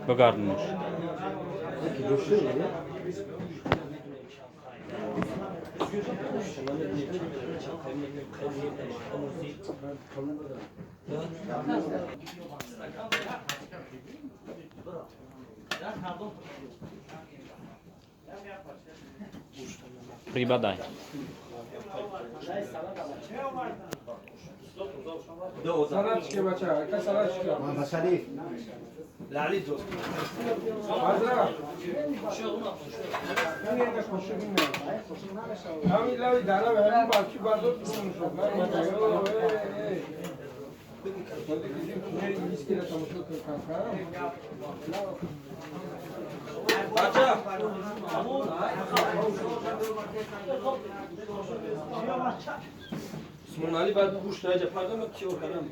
Бигардонш. Прибадай. Салатчики бача, ака салатчики. Мама Шариф. Базра. ҳамин лави дара ҳамин барчи бардор Усмонали баъд гӯшт наҷа пардам чиёр кардам.